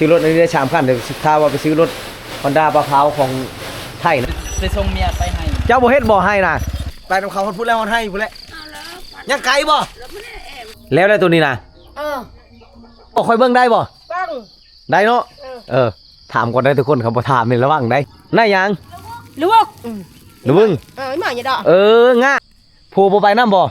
ຊື້ລົດອັນນີ້ໄດ້ສາມຄັນ ຖ້າວ່າໄປຊື້ລົດຮອນດ້າປາພາວຂອງໄທນະ ໄປສົ່ງເມຍໄປໄຮ່. ເຈົ້າບໍ່ເຮັດບໍ່ໄຮ່ນະ? ໄປນຳເຂົາຮອດພຸ້ນແລ້ວ ຮອດໄຮ່ພຸ້ນແຫຼະ. ຍັງໄກບໍ່? ແລ້ວແຫຼະໂຕນີ້ນະ. ເອີ ບໍ່ ຂ້ອຍເບິ່ງໄດ້ບໍ່? ເບິ່ງໄດ້ເນາະ. ເອີ ເອີ ຖາມກ່ອນໄດ໋ທຸກຄົນ ຄັນບໍ່ຖາມນີ້ລະວັງໄດ໋. ນາຍຫຍັງ? ລູກ ລູກ ອືມ ລູກເບິ່ງ. ເອີ ມາຫຍັງດອກ. ເອີ ງາ ຜົວບໍ່ໄປນຳບໍ່? ບໍ່.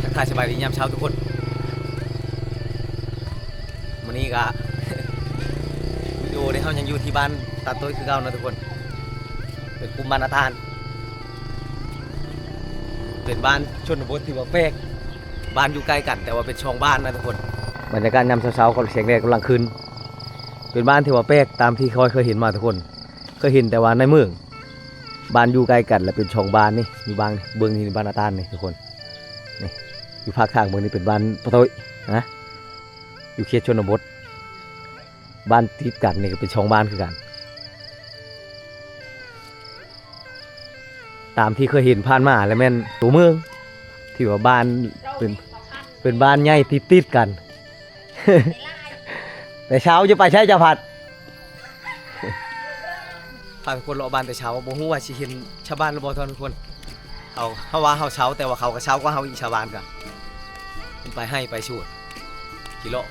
ທັກທາຍສະບາຍດີຍາມເຊົ້າທຸກຄົນ. ມື້ນີ້ກະ ວິດີໂອນີ້ເຮົາຍັງຢູ່ທີ່ບ້ານຕາໂຕ້ຍຄືເກົ່ານະທຸກຄົນ. ເປັນກຸ່ມບ້ານອາຕານ ເປັນບ້ານຊົນນະບົດທີ່ວ່າແປກ ບ້ານຢູ່ໃກ້ກັນ ແຕ່ວ່າເປັນສອງບ້ານນະທຸກຄົນ. ບັນຍາກາດຍາມເຊົ້າໆ ກ່ອນແສງແດດກຳລັງຂຶ້ນ. ເປັນບ້ານທີ່ວ່າແປກຕາມທີ່ຂ້ອຍເຄີຍເຫັນມາທຸກຄົນ. ເຄີຍເຫັນແຕ່ວ່າໃນເມືອງ ບ້ານຢູ່ໃກ້ກັນ ແລະເປັນສອງບ້ານນີ້ ຢູ່ບ້ານ ເບິ່ງນີ້ ບ້ານອາຕານນີ້ທຸກຄົນ. ນີ້ ຢູ່ພາກທາງເບິ່ງນີ້ເປັນບ້ານປາໂຕ້ຍນະ ຢູ່ເຂດຊົນນະບົດ. ບ້ານຕິດກັນນີ້ກໍເປັນສອງບ້ານຄືກັນ. ຕາມທີ່ເຄີຍເຫັນຜ່ານມາແລ້ວແມ່ນຕົວເມືອງ ທີ່ວ່າບ້ານເປັນ ເປັນບ້ານໃຫຍ່ຕິດໆກັນ. ແຕ່ເຊົ້າຈະໄປໃສເຈົ້າພັດ? ພາທຸກຄົນເລາະບ້ານແຕ່ເຊົ້າ ບໍ່ຮູ້ວ່າຊິເຫັນຊາວບ້ານຫຼືບໍ່ທ່ານທຸກຄົນ. ເຮົາ ເຮົາວ່າເຮົາເຊົ້າ ແຕ່ວ່າເຂົາກໍເຊົ້າກວ່າເຮົາອີກ ຊາວບ້ານກໍ ໄປໄຮ່ໄປສວນ ຊິເລາະ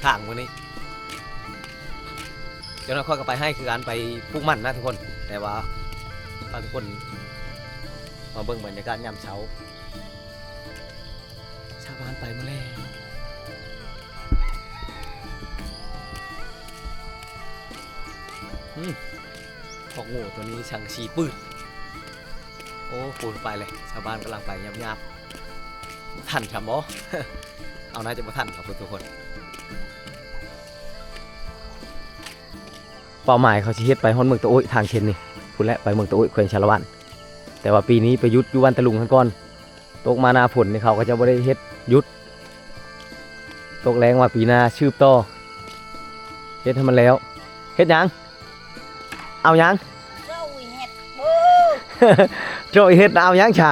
ທາງມື້ນີ້. ຈັກໜ້ອຍຂ້ອຍກໍໄປໄຮ່ຄືກັນ ໄປປູກມັນນະທຸກຄົນ. ແຕ່ວ່າພາທຸກຄົນມາເບິ່ງບັນຍາກາດຍາມເຊົ້າ. ຊາວບ້ານໄປໝົດແລ້ວ. ອືມ ພວກງູໂຕນີ້ຊ່າງຊີ້ປືດ. ໂອ້ ປູນໄປເລີຍ. ຊາວບ້ານກຳລັງໄປຫຍາບໆ. ທັນຊ້ຳບໍ່? ເອົາ ໜ້າຈະບໍ່ທັນຄັບທຸກຄົນ. ເປົ້າໝາຍເຂົາຊິເຮັດໄປຮອດເມືອງຕະໂອ້ຍ ທາງເສັ້ນນີ້ ພຸ້ນແຫຼະ ໄປເມືອງຕະໂອ້ຍ ແຂວງສາລະວັນ. ແຕ່ວ່າປີນີ້ໄປຢຸດຢູ່ບ້ານຕະລຸງຫັ້ນກ່ອນ. ຕົກມາໜ້າຝົນນີ້ເຂົາກໍຈະບໍ່ໄດ້ເຮັດ ຢຸດ. ຕົກແລ້ງວ່າປີໜ້າສືບຕໍ່ ເຮັດໃຫ້ມັນແລ້ວ. ເຮັດຫຍັງ? ເອົາຫຍັງ? ໂອ້ຍ ເຮັດ ໂອ້ຍ ເຮັດ ເອົາຫຍັງຊະ?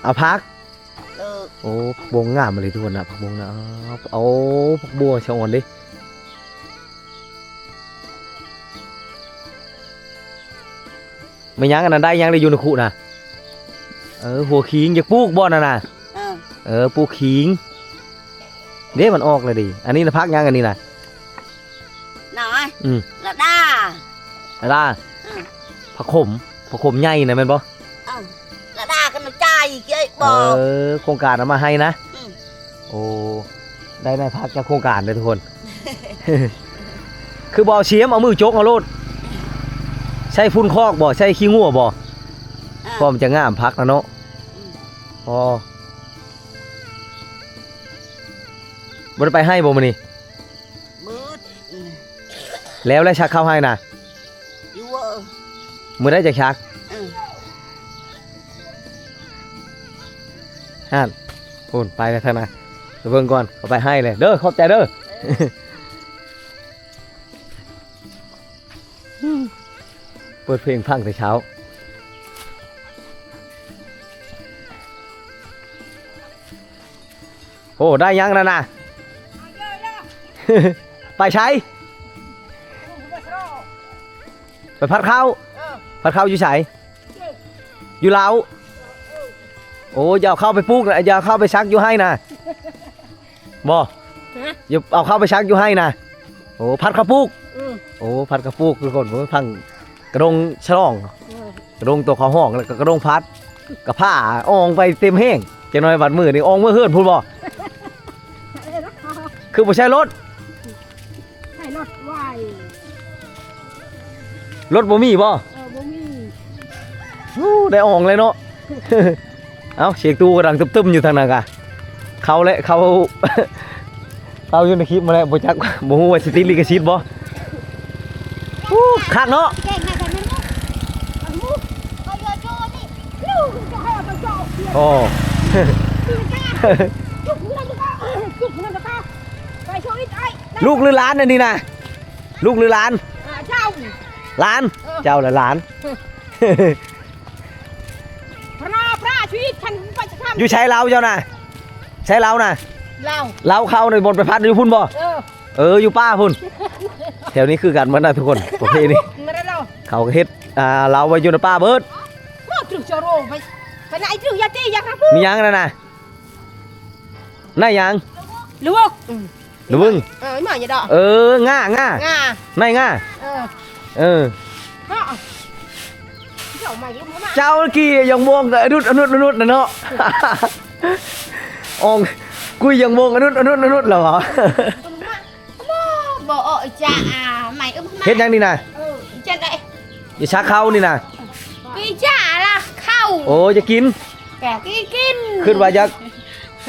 ເອົາຜັກ. ເອີ ໂອ້ ຜັກບົວງາມອີ່ຫຼີທຸກຄົນນະ ຜັກບົວງາມ. ໂອ້ ຜັກບົວສະອອນເດ້. ແມ່ນຫຍັງອັນນັ້ນ ໄດ້ຫຍັງໄດ້ຢູ່ໃນຄຸນະ? ເອີ ຫົວຂີງ ຢາກປູກບໍ່ນັ້ນນະ? ເອີ ເອີ ປູກຂີງເດ້ ມັນອອກແລ້ວເດ້. ອັນນີ້ນະ ຜັກຫຍັງອັນນີ້ນະ? ນ້ອຍ ອືມ ລະດາ ລະດາ ອືມ ຜັກຂົມ ຜັກຂົມໃຫຍ່ນະແມ່ນບໍ່? ເອີ ລະດາກັນໃຈເກີຍບໍ່? ເອີ ໂຄງການເອົາມາໃຫ້ນະ. ອືມ ໂອ້ ໄດ້ນາຍພັກຈາກໂຄງການເດີທຸກຄົນ. ຄືບໍ່ເອົາຊຽມ ເອົາມືຈົກເອົາໂລດ. ໃຊ້ຝຸ່ນຄອກບໍ່? ໃຊ້ຂີ້ງົວບໍ່? ເອີ ພໍມັນຈະງາມຜັກນະເນາະ. ອືມ ພໍ ບໍ່ໄດ້ໄປໄຮ່ບໍ່ມື້ນີ້? ມືດ ແລ້ວ ແລ້ວຊັກເຂົ້າໄຮ່ນະ? ຢູ່ ມື້ໃດຈະຊັກ? ເອີ ຫັ້ນ ພຸ້ນ ໄປແລ້ວທາງນັ້ນ ໄປເບິ່ງກ່ອນ. ເຂົາໄປໄຮ່ແລ້ວເດີ ຂອບໃຈເດີ. ເອີ ເປີດເພງຟັງແຕ່ເຊົ້າ. ໂອ້ ໄດ້ຫຍັງນັ້ນນະ? ໄປໃສ? ໄປພັດເຂົ້າ. ເອີ ພັດເຂົ້າຢູ່ໃສ? ຢູ່ລາວ. ໂອ້ ຢ່າເອົາເຂົ້າໄປປູກນະ ຢ່າເອົາເຂົ້າໄປຊັກຢູ່ໄຮ່ນະ. ບໍ່ ຮະ? ຢ່າເອົາເຂົ້າໄປຊັກຢູ່ໄຮ່ນະ. ໂອ້ ພັດເຂົ້າປູກ. ອືມ ໂອ້ ພັດເຂົ້າປູກ ທຸກຄົນ. ໂອ້ ພັງກະດົງສະຫຼອງ. ເອີ ກະດົງໂຕເຂົ້າຫ້ອງ ແລ້ວກໍກະດົງພັດ ກະພ້າອອງໄປເຕັມແຮງ. ຈັກໜ້ອຍບັດມື້ນີ້ອອງເມືອເຮືອນພຸ້ນບໍ່? ຄືບໍ່ໃຊ້ລົດ? ໃຊ້ລົດໄວ. ລົດບໍ່ມີບໍ່? ເອີ ບໍ່ມີ. ໂອ້ ໄດ້ອອງເລີຍເນາະ. ເອົ້າ ສຽງຕູ້ກໍດັງຕຶມໆຢູ່ທາງນັ້ນກະ. ເຂົາແຫຼະ ເຂົາ ເຂົາຢູ່ໃນຄລິບມາແລ້ວ ບໍ່ຈັກ ບໍ່ຮູ້ວ່າຊິຕິດລິຂະສິດບໍ່. ໂອ້ ຄັກເນາະ. ໂອ້ ລູກຫຼືຫຼານອັນນີ້ນະ? ລູກຫຼືຫຼານ? ເຈົ້າ. ຫຼານ? ເອີ ເຈົ້າລະຫຼານ. ພະນາພະຊີວິດຄັນໄປສະຄຳ. ຢູ່ໃສລາວເຈົ້ານະ? ໃສລາວນະ? ລາວ ລາວເຂົ້າໃນບ່ອນໄປພັດຢູ່ພຸ້ນບໍ່? ເອີ ເອີ ຢູ່ປ່າພຸ້ນ. ແຖວນີ້ຄືກັນໝົດນະທຸກຄົນ ປະເພນີ ເຂົາເຮັດ ອ່າ ລາວໄວ້ຢູ່ໃນປ່າເບິດ. ບໍ່ຖືກຈະໂຣໄປ ໄປໄນຖືກຢາຕີຢາກະປູ ມີຫຍັງນັ້ນນະ? ນາຍຫຍັງ? ລະວົງ ລະວົງ ເອີ ມາຢູ່ດອກ ເອີ ງາ ງາ ງາ ນາຍງາ ເອີ ເອີ ເນາະ ເຈົ້າມາຢູ່ມາ ເຈົ້າກີ້ຍັງມອງແຕ່ອະນຸດ ອະນຸດ ອະນຸດນະເນາະ ອອງ ກຸ້ຍຍັງມອງອະນຸດ ອະນຸດ ອະນຸດລະຫວາ ບໍ່ ບໍ່ ເອີ ອີຈາ ອ່າ ໃໝ່ ເອີ ເຮັດຫຍັງນີ້ນະ? ເອີ ອີຈາໄດ໋ ອີສັກເຂົ້ານີ້ນະ ອີຈາລະເຂົ້າ ໂອ້ ຈະກິນ ແກະກິນ ຄິດວ່າຢາກ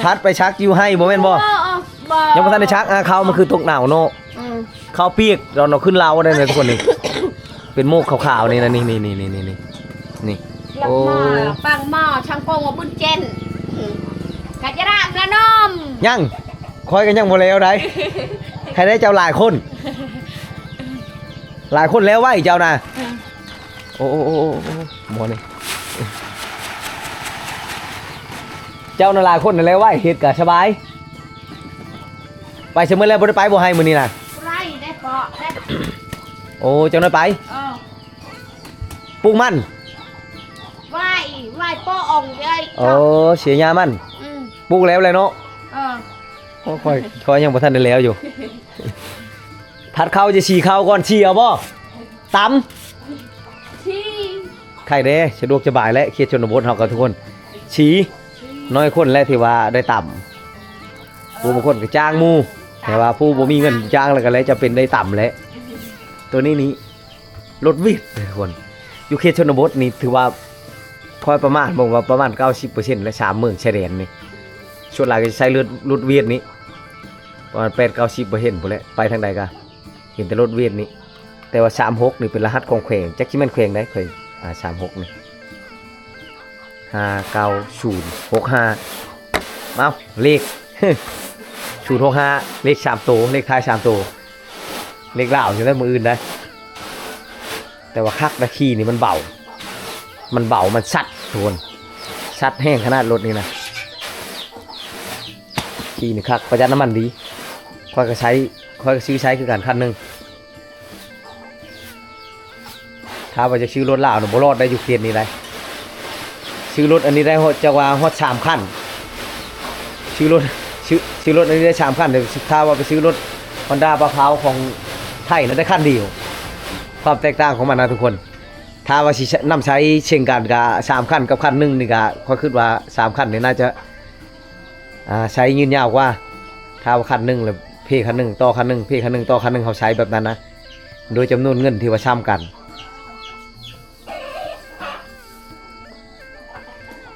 ພັດໄປສັກຢູ່ໄຮ່ບໍ່ແມ່ນບໍ່? ເອີ ເອີ ບໍ່ ຍັງບໍ່ທັນໄດ້ສັກ ອ່າ ເຂົ້າມັນຄືຕົກເນົ່າເນາະ ອືມ ເຂົ້າປຽກ ຕອນເອົາຂຶ້ນລາວໄດ້ນະທຸກຄົນນີ້ ເປັນໂມກຂາວໆນີ້ນະ ນີ້ ນີ້ ໂອ້ ປັງໝໍ້ ຊ່າງໂກງວ່າບຸນເຈັນ ກະຈະລາມລະນອມ ຍັງ ຂ້ອຍກໍຍັງບໍ່ແລ້ວໃດ໋ ໃຫ້ໄດ້ເຈົ້າຫຼາຍຄົນ ຫຼາຍຄົນແລ້ວໄວເຈົ້ານະ ອືມ ໂອ້ ໂອ້ ໂອ້ ໂອ້ ໂອ້ ໝໍນີ້ ເຈົ້ານະຫຼາຍຄົນແລ້ວໄວ ເຮັດກະສະບາຍ ໄປຊະມື້ແລ້ວ ບໍ່ໄດ້ໄປບໍ່ໄຮ່ມື້ນີ້ນະ? ບໍ່ໄດ້ ໄດ້ເປາະ ໄດ້ ໂອ້ ເຈົ້ານ້ອຍໄປ ເອີ ປູກມັນ ໄວ້ ໄວ້ເປາະອອງເດີ້ ໂອ້ ເສຍຫຍ້າມັນ ອືມ ປູກແລ້ວແຫຼະເນາະ ເອີ ໂອ້ ຂ້ອຍ ຂ້ອຍຍັງບໍ່ທັນໄດ້ແລ້ວຢູ່ ຜັດເຂົ້າຈະສີເຂົ້າກ່ອນ ສີເອົາບໍ່? ຕຳ ສີ ໄຂ່ເດ້ ສະດວກສະບາຍແຫຼະ ເຂດຊົນນະບົດເຮົາກໍທຸກຄົນ ສີ ໜ້ອຍຄົນແຫຼະທີ່ວ່າໄດ້ຕຳ ຜູ້ບາງຄົນກໍຈ້າງໝູ່ ແຕ່ວ່າຜູ້ບໍ່ມີເງິນຈ້າງແລ້ວກໍເລີຍຈຳເປັນໄດ້ຕຳແຫຼະ ໂຕນີ້ນີ້ລົດຫວຽດທຸກຄົນ ຢູ່ເຂດຊົນນະບົດນີ້ຖືວ່າ ຂ້ອຍປະມານເບິ່ງວ່າປະມານເກົ້າສິບເປີເຊັນແຫຼະ ສາມເມືອງຊາຍແດນນີ້ ສ່ວນຫຼາຍກໍຈະໃຊ້ລົດ ລົດຫວຽດນີ້ ປະມານແປດເກົ້າສິບເປີເຊັນພຸ້ນແຫຼະ ໄປທາງໃດກໍເຫັນແຕ່ລົດຫວຽດນີ້ ແຕ່ວ່າສາມຫົກນີ້ເປັນລະຫັດຂອງແຂວງ ຈັກຊິແມ່ນແຂວງໃດ ແຂວງ ອ່າ ສາມຫົກນີ້ ຫ້າເກົ້າສູນຫົກຫ້າ ເອົ້າ ເລກ ສູນຫົກຫ້າ ເລກສາມໂຕ ເລກທ້າຍສາມໂຕ ເລກລາວຢູ່ໃນມື້ອື່ນໄດ໋ ແຕ່ວ່າຄັກນະ ຂີ່ນີ້ມັນເບົາ ມັນເບົາ ມັນຊັດທຸກຄົນ ຊັດແຮງຂະໜາດລົດນີ້ນະ ຂີ່ນີ້ຄັກ ປະຢັດນ້ຳມັນດີ ຂ້ອຍກໍໃຊ້ ຂ້ອຍກໍຊື້ໃຊ້ຄືກັນຄັນໜຶ່ງ ຖ້າວ່າຈະຊື້ລົດລາວນະ ບໍ່ລອດໄດ້ຢູ່ເຂດນີ້ໄດ໋ ຊື້ລົດອັນນີ້ໄດ້ຮອດ ຈັກວ່າຮອດສາມຄັນ ຊື້ລົດ ຊື້ ຊື້ລົດອັນນີ້ໄດ້ສາມຄັນ ແຕ່ຖ້າວ່າໄປຊື້ລົດຮອນດ້າປາຂາວຂອງໄທນະ ໄດ້ຄັນດຽວ ຄວາມແຕກຕ່າງຂອງມັນນະທຸກຄົນ ຖ້າວ່າຊິນຳໃຊ້ເຊັ່ງກັນກະສາມຄັນກັບຄັນໜຶ່ງນີ້ກະ ຂ້ອຍຄິດວ່າສາມຄັນນີ້ໜ້າຈະ ອ່າ ໃຊ້ຍືນຍາວກວ່າ ຖ້າວ່າຄັນໜຶ່ງແລ້ວເພຄັນໜຶ່ງຕໍ່ຄັນໜຶ່ງ ເພຄັນໜຶ່ງຕໍ່ຄັນໜຶ່ງ ເຮົາໃຊ້ແບບນັ້ນນະ ໂດຍຈຳນວນເງິນທີ່ວ່າສ່ຳກັນ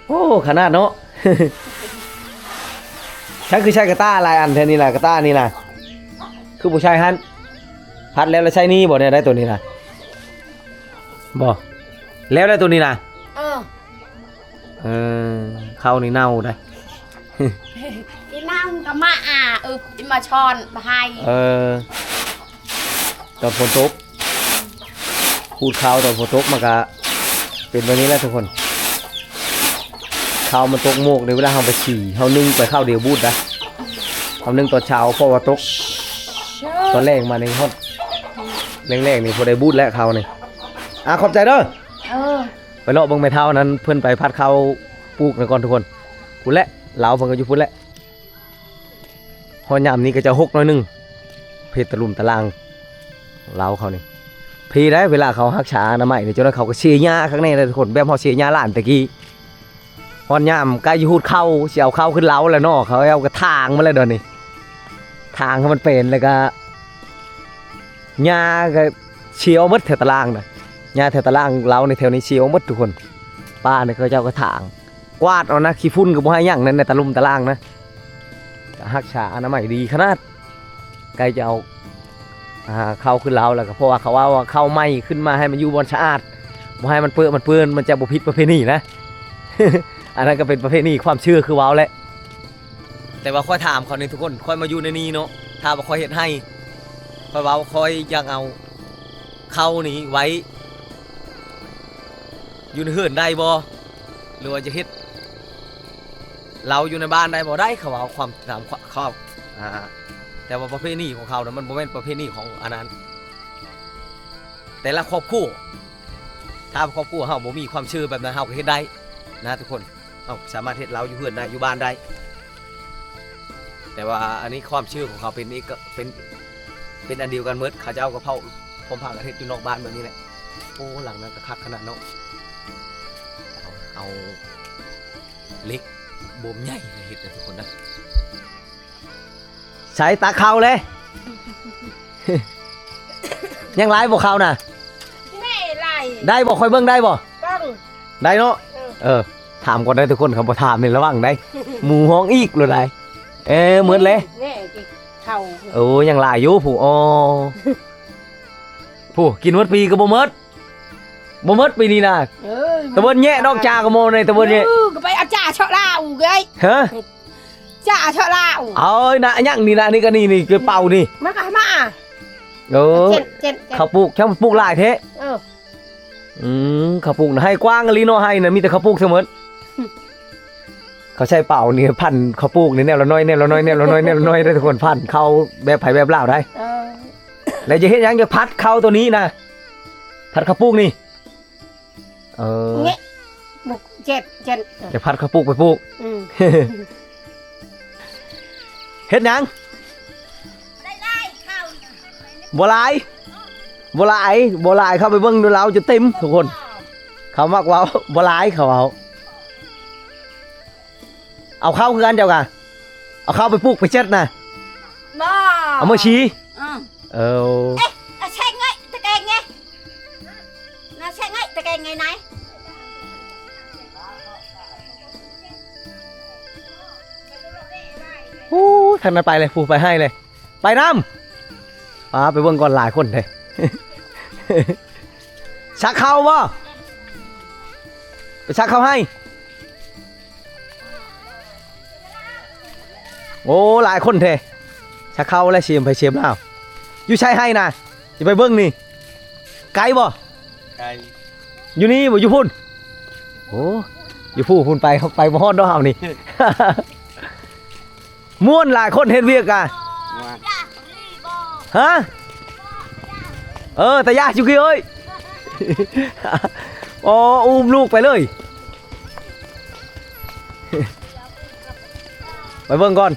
ໂອ້ ຂະໜາດເນາະ ໃຊ້ ຄືໃຊ້ກະຕ້າຫຼາຍອັນແທ້ນີ້ນະ ກະຕ້ານີ້ນະ ຄືບໍ່ໃຊ້ຫັ້ນ ພັດແລ້ວ ແລ້ວໃຊ້ນີ້ບໍ່ ແນວໃດໂຕນີ້ນະ ບໍ່ ແລ້ວໄດ໋ໂຕນີ້ນະ ເອີ ເອີ ເຂົ້ານີ້ເນົ່າໄດ໋ ອີນາງກະມາອາ ເອີ ອີມາຊ້ອນມາໃຫ້ ເອີ ຕອນຝົນຕົກ ຂູດເຂົ້າຕອນຝົນຕົກມັນກະເປັນແບບນີ້ແຫຼະທຸກຄົນ ເຂົ້າມັນຕົກໂມກໃນເວລາເຮົາໄປສີ ເຮົາໜຶ້ງໄປເຂົ້າດຽວບູດນະ ເຮົາໜຶ້ງຕອນເຊົ້າ ເພາະວ່າຕົກຕອນແລງມານີ້ຮອດແລງໆນີ້ພໍໄດ້ບູດແລ້ວເຂົ້ານີ້ ອ່າ ຂອບໃຈເດີ ເອີ ໄປເລາະເບິ່ງແມ່ເຖົ້ານັ້ນ ເພິ່ນໄປພັດເຂົ້າປູກນະກ່ອນທຸກຄົນ ພຸ້ນແຫຼະ ລາວເພິ່ນກໍຢູ່ພຸ້ນແຫຼະ ຮອດຍາມນີ້ກໍຈະຮົກໜ້ອຍໜຶ່ງ ເພຕະລຸ່ມຕະລ່າງລາວເຂົານີ້ ເພໄດ໋ ເວລາເຂົາຮັກສາອະນາໄມນີ້ ເຈົ້າໜ້ອຍເຂົາກໍເສຍຫຍ້າຄັກແນ່ເດ້ທຸກຄົນ ແບບເຮົາເສຍຫຍ້າຫຼານແຕ່ກີ້ ຮອດຍາມໃກ້ຈະຫູດເຂົ້າ ຊິເອົາເຂົ້າຂຶ້ນເລົ້າແລ້ວເນາະ ເຂົາເອົາກະຖາງມາແລ້ວດຽວນີ້ ຖາງໃຫ້ມັນເປັນ ແລ້ວກະຫຍ້າກໍເສຍເອົາໝົດແຖວຕະລ່າງນະ ຫຍ້າແຖວຕະລ່າງລາວໃນແຖວນີ້ເສຍເອົາໝົດທຸກຄົນ ປ່ານີ້ເຂົາເຈົ້າກໍຖາງ ກວາດເອົານະ ຂີ້ຝຸ່ນກໍບໍ່ໃຫ້ຫຍັງໃນ ໃນຕະລຸ່ມຕະລ່າງນະ ກໍຮັກສາອະນາໄມດີຂະໜາດ ໃກ້ຈະເອົາ ອ່າ ເຂົ້າຂຶ້ນເລົ້າແລ້ວ ກໍເພາະວ່າເຂົາເວົ້າວ່າເຂົ້າໃໝ່ຂຶ້ນມາໃຫ້ມັນຢູ່ບ່ອນສະອາດ ບໍ່ໃຫ້ມັນເປິມັນເປື້ອນ ມັນຈະບໍ່ຜິດປະເພນີນະ ອັນນັ້ນກໍເປັນປະເພນີຄວາມເຊື່ອຄືເວົ້າແຫຼະ ແຕ່ວ່າຂ້ອຍຖາມເຂົານີ້ທຸກຄົນ ຂ້ອຍມາຢູ່ໃນນີ້ເນາະ ຖ້າວ່າຂ້ອຍເຮັດໄຮ່ ຂ້ອຍເວົ້າ ຂ້ອຍຢາກເອົາເຂົ້ານີ້ໄວ້ຢູ່ໃນເຮືອນໄດ້ບໍ່ ຫຼືວ່າຈະເຮັດເລົ້າຢູ່ໃນບ້ານໄດ້ບໍ່? ໄດ້ ເຂົາເວົ້າ ຄວາມ ຕາມເຂົາ ອ່າ ແຕ່ວ່າປະເພນີຂອງເຂົານະ ມັນບໍ່ແມ່ນປະເພນີຂອງອັນນັ້ນ ແຕ່ລະຄອບຄົວ. ຖ້າຄອບຄົວເຮົາບໍ່ມີຄວາມເຊື່ອແບບນັ້ນ ເຮົາກໍເຮັດໄດ້ນະທຸກຄົນ. ເຮົາສາມາດເຮັດເລົ້າຢູ່ເຮືອນໄດ້ ຢູ່ບ້ານໄດ້ ແຕ່ວ່າອັນນີ້ຄວາມເຊື່ອຂອງເຂົາເປັນເອກະ ເປັນ ເປັນອັນດຽວກັນໝົດ. ເຂົາເຈົ້າກໍເຜົ່າ ພວມພາກັນເຮັດຢູ່ນອກບ້ານແບບນີ້ແຫຼະ. ໂອ້ ຫຼັງນັ້ນກໍຄັກຂະໜາດເນາະ. ເອົາ ເອົາເຫຼັກບົ່ມໃຫຍ່ມາເຮັດເດີທຸກຄົນນະ. ໃສ່ຕັກເຂົ້າເລີຍ. ຍັງຫຼາຍບໍ່ເຂົ້ານະ? ແມ່ຫຼາຍ. ໄດ້ບໍ່? ຂ້ອຍເບິ່ງໄດ້ບໍ່? ເບິ່ງ. ໄດ້ເນາະ? ເອີ ເອີ ຖາມກ່ອນໄດ໋ທຸກຄົນ ຄັນບໍ່ຖາມນີ້ລະວັງໄດ໋ ໝູຮ້ອງອີກໂລດໄດ໋. ເອີ ໝົດເລີຍ. ແມ່ກິນເຂົ້າ. ໂອ້ ຍັງຫຼາຍຢູ່ຜູ້. ອໍ ຜູ້ ກິນໝົດປີກໍບໍ່ໝົດ ບໍ່ໝົດປີນີ້ນະ. ເອີ ຕະເວີນແຍະດອກ ຈ້າກໍໝົດໃນຕະເວີນແຍະ. ເອີ ກໍໄປເອົາຈ້າເຊາະລາວເອີຍ. ຮະ? ຈ້າເຊາະລາວ. ເອົານະ ຫຍັງນີ້ນະ ນີ້ກໍນີ້ ນີ້ໄປເປົ່ານີ້ ມາກະມາ. ເອີ ເຈັດ ເຈັດ ເຈັດ ເຂົ້າປູກ ຊ່າງປູກຫຼາຍແທ້. ເອີ ອືມ ເຂົ້າປູກນະ ໄຮ່ກວ້າງອີ່ຫຼີເນາະ ໄຮ່ນະ ມີແຕ່ເຂົ້າປູກຊັ້ນໝົດ. ເຂົາໃຊ້ເປົານີ້ ພັນເຂົ້າປູກນີ້ ແນວລະໜ້ອຍ ແນວລະໜ້ອຍ ແນວລະໜ້ອຍ ແນວລະໜ້ອຍ ເດີທຸກຄົນ ພັນເຂົ້າແບບໃຜແບບລາວໄດ໋. ເອີ ແລ້ວຈະເຮັດຫຍັງ? ຈະພັດເຂົ້າໂຕນີ້ນະ ພັດເຂົ້າປູກນີ້. ເອີ ເງະ ບຸກ ເຈັດ ເຈັດ ຈະພັດເຂົ້າປູກໄປປູກ. ອືມ ເຮັດຫຍັງ? ບໍ່ຫຼາຍ ບໍ່ຫຼາຍ ບໍ່ຫຼາຍ ເຂົ້າໄປເບິ່ງດູລາວຈະເຕັມທຸກຄົນ. ເຂົາມັກເວົ້າ ບໍ່ຫຼາຍ ເຂົາເວົ້າ. ເອົາເຂົ້າຄືກັນເຈົ້າກະ ເອົາເຂົ້າໄປປູກໄປເຈັດນະ. ບໍ່ ເອົາມາຊີ້. ອືມ ເອີ ເອະ ເອົາແຊງເງີຍຕະແກງເງີຍ ນະແຊງເງີຍຕະແກງເງີຍນາຍ. ໂອ້ ທາງນັ້ນໄປເລີຍ ຜູ້ໄປໃຫ້ເລີຍ ໄປນຳ. ອ່າ ໄປເບິ່ງກ່ອນ ຫຼາຍຄົນເດ້. ຊັກເຂົ້າບໍ່? ໄປຊັກເຂົ້າໃຫ້. ໂອ້ ຫຼາຍຄົນແທ້ ຊັກເຂົ້າແລ້ວ ເຊມໃຜເຊມລາວ. ຢູ່ໃສໃຫ້ນະ? ຊິໄປເບິ່ງນີ້ ໄກບໍ່? ໄກ ຢູ່ນີ້ບໍ່? ຢູ່ພຸ້ນ. ໂອ້ ຢູ່ພູ້ພຸ້ນໄປ ໄປບໍ່ຮອດດອກເຮົານີ້. ມ່ວນ ຫຼາຍຄົນເຮັດວຽກກະ ມ່ວນ. ຮະ? ເອີ ຕາຍາດຢູ່ພີ້ເອີຍ. ໂອ້ ອຸ້ມລູກໄປເລີຍ. ໄປເບິ່ງກ່ອນ.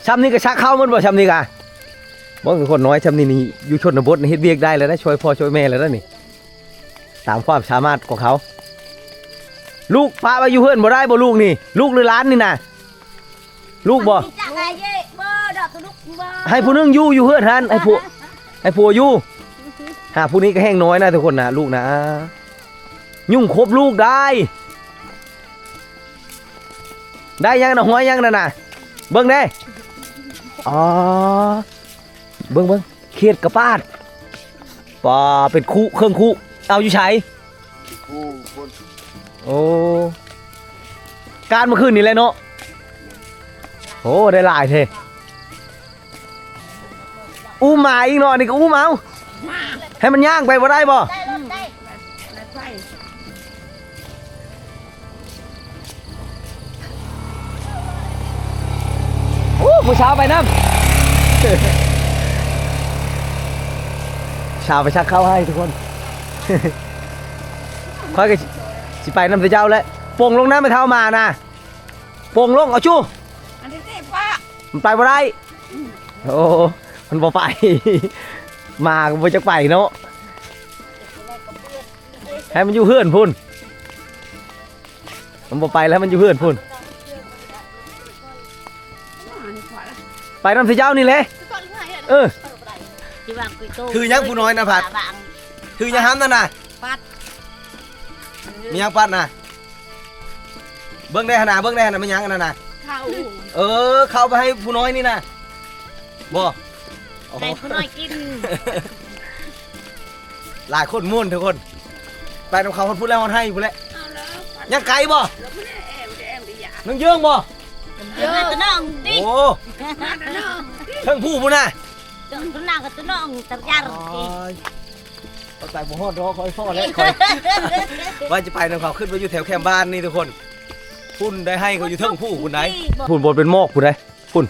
ຊ່ຳນີ້ກໍຊັກເຂົ້າໝົດບໍ່? ຊ່ຳນີ້ກະ ເບິ່ງຄົນນ້ອຍຊ່ຳນີ້ນີ້ ຢູ່ຊົນນະບົດນີ້ເຮັດວຽກໄດ້ແລ້ວນະ ຊ່ວຍພໍ່ຊ່ວຍແມ່ແລ້ວນະນີ້ ຕາມຄວາມສາມາດຂອງເຂົາ. ລູກປະໄວ້ຢູ່ເຮືອນບໍ່ໄດ້ບໍ່? ລູກນີ້ ລູກຫຼືຫຼານນີ້ນະ? ລູກບໍ່? ໃຫ້ຜູ້ໜຶ່ງຢູ່ ຢູ່ເຮືອນຫັ້ນ ໃຫ້ຜູ້ ໃຫ້ຜົວຢູ່. ຫາຜູ້ນີ້ກໍແຮ່ງນ້ອຍນະທຸກຄົນນະ ລູກນະ. ຍຸງຄົບລູກໄດ້. ໄດ້ຫຍັງນະ? ຫອຍຫຍັງນັ້ນນະ? ເບິ່ງແດ່. ອໍ ເບິ່ງ ເບິ່ງ ເຂດກະປາດ. ປາ ເປັນຄຸ ເຄິ່ງຄຸ. ເອົາຢູ່ໃສ? ໂອ້ ການເມື່ອຄືນນີ້ແຫຼະເນາະ. ໂອ້ ໄດ້ຫຼາຍແທ້. ອຸ້ມໝາອີກເນາະ ອັນນີ້ກໍອຸ້ມເອົາ ໃຫ້ມັນຍ່າງໄປບໍ່ໄດ້ບໍ່? ໄດ້ ໄດ້ ໂອ້ ຜູ້ສາວໄປນຳ ສາວໄປຊັກເຂົ້າໃຫ້ທຸກຄົນ. ຂ້ອຍກໍຊິ ຊິໄປນຳເຈົ້າແຫຼະ. ປົງລົງນຳ ແມ່ເຖົ້າໝານະ ປົງລົງ ເອົາຈູ້ ອັນນີ້ຕິປະ ມັນໄປບໍ່ໄດ້. ໂອ້ ມັນບໍ່ໄປ ໝາກໍບໍ່ຈັກໄປເນາະ ໃຫ້ມັນຢູ່ເຮືອນພຸ້ນ ມັນບໍ່ໄປແລ້ວ ມັນຢູ່ເຮືອນພຸ້ນ. ໄປນຳເຈົ້ານີ້ແຫຼະ. ເອີ ຖືຫຍັງຜູ້ນ້ອຍນະພັດ? ຖືຫຍັງຫັ້ນນະ? ປັດ ມີຫຍັງປັດນະ? ເບິ່ງແດ່ຫັ້ນນະ ເບິ່ງແດ່ຫັ້ນນະ ແມ່ນຫຍັງອັນນັ້ນນະ? ເຂົ້າ ເອີ ເຂົ້າໄປໃຫ້ຜູ້ນ້ອຍນີ້ນະ ບໍ່? ອໍ ໃຫ້ຜູ້ນ້ອຍກິນ. ຫຼາຍຄົນມ່ວນທຸກຄົນ ໄປນຳເຂົາຮອດພຸ້ນແລ້ວ ຮອດໄຮ່ພຸ້ນແຫຼະ. ຍັງໄກບໍ່? ນ້ອງເຢິງບໍ່? ເດີ ຕະນ້ອງຕິ ໂອ້ ເທິງພູພຸ້ນນະ ເທິງນາງກະຕະນ້ອງຕັກຢາ ໂອ້ຍ ເຂົ້າໃຈບໍ່ຮອດດອກ ຂ້ອຍພໍແລ້ວ ຂ້ອຍວ່າຈະໄປນຳເຂົາ ຂຶ້ນໄປຢູ່ແຖວແຄມບ້ານນີ້ທຸກຄົນ ພຸ້ນໄດ໋ ໄຮ່ເຂົາຢູ່ເທິງພູພຸ້ນໄດ໋ ພຸ້ນ ບໍ່ເປັນໝອກພຸ້ນໄດ໋ ພຸ້ນ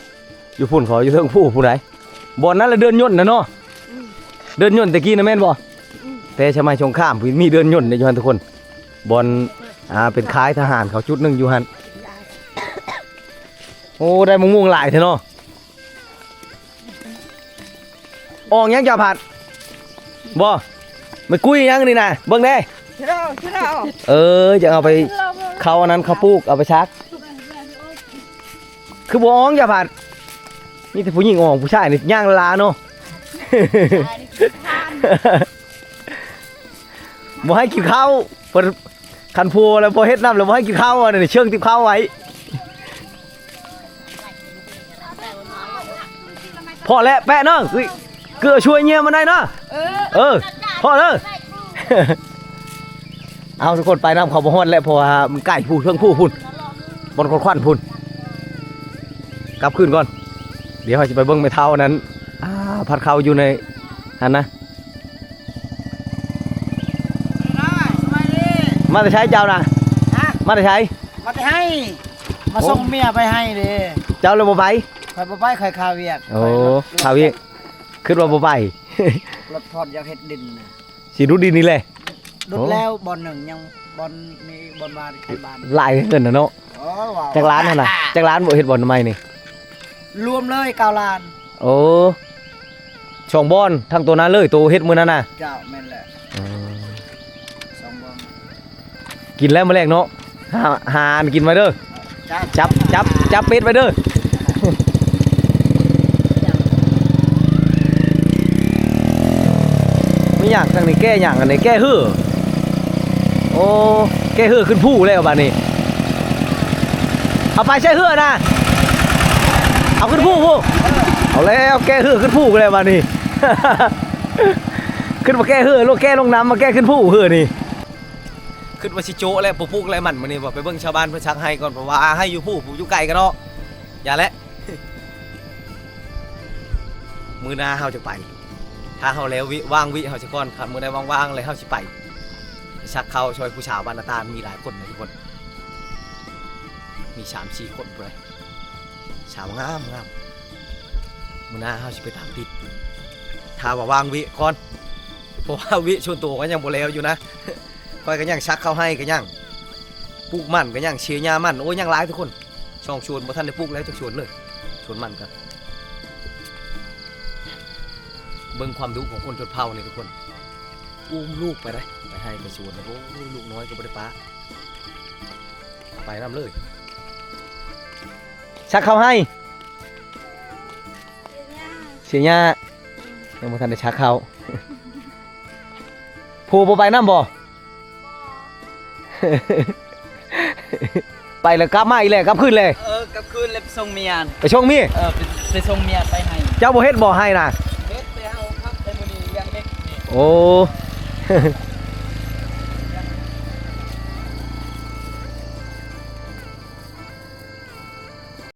ຢູ່ພຸ້ນເຂົາຢູ່ເທິງພູພຸ້ນໃດ໋ ບ່ອນນັ້ນລະເດືອນຍົນນະເນາະ ອືມ ເດືອນຍົນແຕ່ກີ້ນະແມ່ນບໍ່? ອືມ ແຕ່ສະໄໝສົງຄາມມີເດືອນຍົນຢູ່ຫັ້ນທຸກຄົນ ບ່ອນ ອ່າ ເປັນຄ້າຍທະຫານເຂົາຈຸດໜຶ່ງຢູ່ຫັ້ນ ໂອ້ ໄດ້ມະມ່ວງຫຼາຍແທ້ເນາະ ອອກຫຍັງເຈົ້າພັດ ບໍ່ ມາກຸຍຫຍັງນີ້ນະ ເບິ່ງແດ່ ເອີ ຢາກເອົາໄປເຂົ້າອັນນັ້ນ ເຂົ້າປູກ ເອົາໄປສັກ ຄືບໍ່ອອກເຈົ້າພັດ ມີແຕ່ຜູ້ຍິງອອກ ຜູ້ຊາຍນີ້ຍ່າງລາເນາະ ບໍ່ໃຫ້ກິນເຂົ້າ ເພິ່ນ ຄັນຜົວແລ້ວບໍ່ເຮັດນຳແລ້ວບໍ່ໃຫ້ກິນເຂົ້າ ອັນນີ້ເຊີງຕິບເຂົ້າໄວ້ ພໍແລ້ວແປະເນາະ ເກືອຊ່ວຍເຍຍມັນໄດ້ເນາະ ເອີ ພໍເດີ ເອົາທຸກຄົນ ໄປນຳເຂົາບໍ່ຮອດແລ້ວ ເພາະວ່າມັນໃກ້ພູ ເທິງພູພຸ້ນ ບ່ອນຄວັນໆພຸ້ນ ກັບຄືນກ່ອນ ດຽວເຮົາຊິໄປເບິ່ງແມ່ເຖົ້ານັ້ນ ອ່າ ພັດເຂົ້າຢູ່ໃນຫັ້ນນະ. ສະບາຍດີ ສະບາຍດີ ມາແຕ່ໃສເຈົ້ານະ? ຮະ? ມາແຕ່ໃສ? ມາແຕ່ໄຮ່ ມາ ໂອ້ ສົ່ງເມຍໄປໄຮ່ເດ້. ເຈົ້າລະບໍ່ໄປ? ຂ້ອຍບໍ່ໄປ ຂ້ອຍຄາວຽກ. ໂອ້ ຂ້ອຍລົດ ຄາວຽກ ຄິດວ່າບໍ່ໄປ ລົດພອດຢາກເຮັດດິນນະ ຊິດຸດດິນນີ້ແຫຼະ. ດຸດ ໂອ້ ແລ້ວບ່ອນໜຶ່ງ ຍັງບ່ອນນີ້ ບ່ອນບ້ານ ໄຄບ້ານ ຫຼາຍເຮືອນນະເນາະ. ໂອ້ ວ້າວ ຈັກລ້ານຫັ້ນນະ? ຈັກລ້ານບໍ່ເຮັດບ່ອນໃໝ່ນີ້? ລວມເລີຍເກົ້າລ້ານ. ໂອ້ ສອງບ່ອນ ທັງໂຕນັ້ນເລີຍ ໂຕເຮັດມື້ນັ້ນນະ? ເຈົ້າ ແມ່ນແຫຼະ. ອືມ ສອງບ່ອນ ກິນແລ້ວມື້ແລງເນາະ ຫາ ຫາອັນກິນໄວ້ເດີ. ເຈົ້າ ຈັບ ຈັບ ຈັບເບັດໄວ້ເດີ. ມີຫຍັງທາງນີ້ ແກ້ຫຍັງອັນນີ້ ແກ້ເຮື້ອ. ໂອ້ ແກ້ເຮື້ອຂຶ້ນພູແລ້ວບາດນີ້ ເອົາໄປໃສ່ເຮືອນະ ເອົາຂຶ້ນພູພຸ້ນ. ເອົາແລ້ວ ແກ້ເຮື້ອຂຶ້ນພູແລ້ວບາດນີ້ ຂຶ້ນມາແກ້ເຮື້ອ ລົງແກ້ລົງນ້ຳ ມາແກ້ຂຶ້ນພູເຮື້ອນີ້. ຄິດວ່າຊິໂຈະແລ້ວ ບໍ່ປູກແລ້ວມັນມື້ນີ້ ວ່າໄປເບິ່ງຊາວບ້ານເພິ່ນສັກໄຮ່ກ່ອນ ເພາະວ່າໄຮ່ຢູ່ພູ ຢູ່ໄກກະເນາະ. ຢ່າແຫຼະ ມື້ໜ້າເຮົາຈະໄປ ຖ້າເຮົາແລ້ວວິ ວ່າງວິເຮົາສາກ່ອນ ຄັນມື້ໃດວ່າງໆແລ້ວເຮົາຊິໄປ ໄປສັກເຂົ້າຊ່ອຍຜູ້ສາວບ້ານນາຕານ ມີຫຼາຍຄົນນະທຸກຄົນ ມີສາມສີ່ຄົນພຸ້ນນະ ສາວງາມໆ. ມື້ໜ້າເຮົາຊິໄປຕາມຕິດ ຖ້າວ່າວ່າງວິກ່ອນ ເພາະວ່າວິສ່ວນໂຕກໍຍັງບໍ່ແລ້ວຢູ່ນະ. ຂ້ອຍກໍຍັງສັກເຂົ້າໄຮ່ ກໍຍັງ ປູກມັນກໍຍັງ ເສຍຫຍ້າມັນ ໂອ້ຍ ຍັງຫຼາຍທຸກຄົນ. ສອງສວນບໍ່ທັນໄດ້ປູກແລ້ວຈັກສວນເລີຍ ສວນມັນກໍ ເບິ່ງຄວາມດຸຂອງຄົນຊົນເຜົ່ານີ້ທຸກຄົນ ອຸ້ມລູກໄປໄດ໋ ໄປໄຮ່ໄປສວນ ໂອ້ຍ ລູກນ້ອຍກໍບໍ່ໄດ້ປະ ໄປນຳເລີຍ ສັກເຂົ້າໄຮ່ ເສຍຫຍ້າ ຍັງບໍ່ທັນໄດ້ສັກເຂົ້າ. ຜູ້ບໍ່ໄປນຳບໍ່? ໄປແລ້ວກັບມາອີກແຫຼະ ກັບຄືນແຫຼະ. ເອີ ກັບຄືນແລ້ວໄປສົ່ງເມຍ ໄປສົ່ງເມຍ. ເອີ ໄປ ໄປສົ່ງເມຍໄປໄຮ່. ເຈົ້າບໍ່ເຮັດບໍ່ໄຮ່ນະ? ເຮັດແຕ່ເຮົາຄັບແຕ່ມື້ນີ້ລ້ຽງເດັກນີ້. ໂອ້